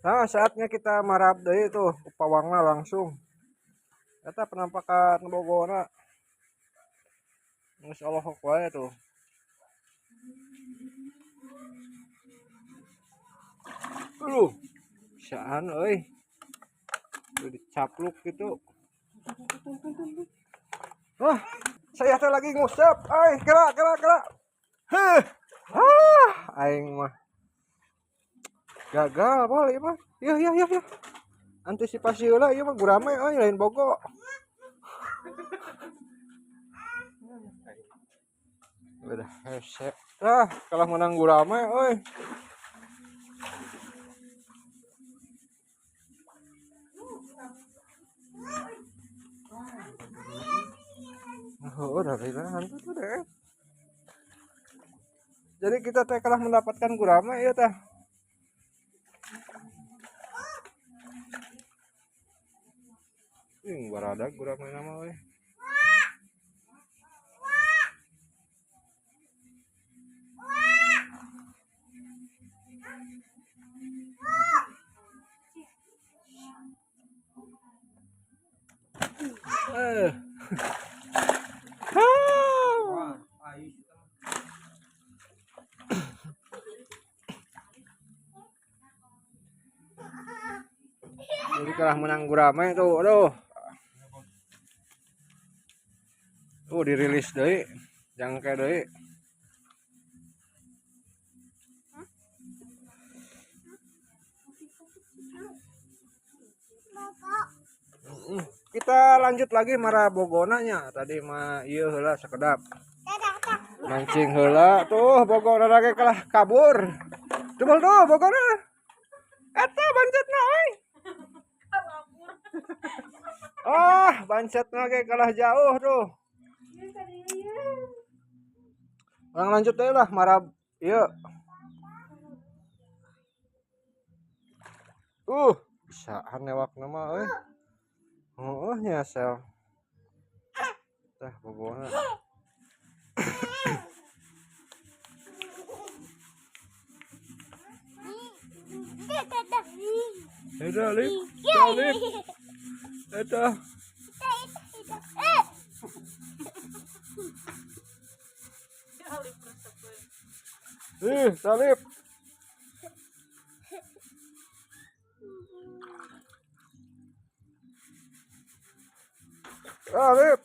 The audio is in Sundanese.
Nah, saatnya kita marab deui tuh pawangna langsung. Eta penampakan bogona. Geus olohok wae tuh. Bisaan euy. Udah dicapluk gitu. Wah, saya teh lagi ngusap. Ay, kera kera kera. Heh. Ah, aing mah. Gagal boleh mah. Iya iya iya iya. Antisipasi heula ieu mah gurame euy lain bogo. Udah hese. Ah, kalah menang gurame euy. Oh, udah hantu tuh deh. Jadi kita teh kalah mendapatkan gurame ya teh. Ih, barada gurame nama euy. Eh. Jadi kalah menang gurame tuh, aduh. Tuh dirilis deui, jangke deui. Kita lanjut lagi marah bogonanya. Tadi mah ieu heula sekedap. Mancing heula tuh bogona lagi kalah kabur. Coba tuh bogona. Eta bancetna euy. Ah, bancetna ge kalah jauh tuh. Orang lanjut deh lah marah ieu. Bisaan newakna mah euy. Oh, nyasel. Tah bogona. Eta lip, lip. Eta. Ih, salip. Salip.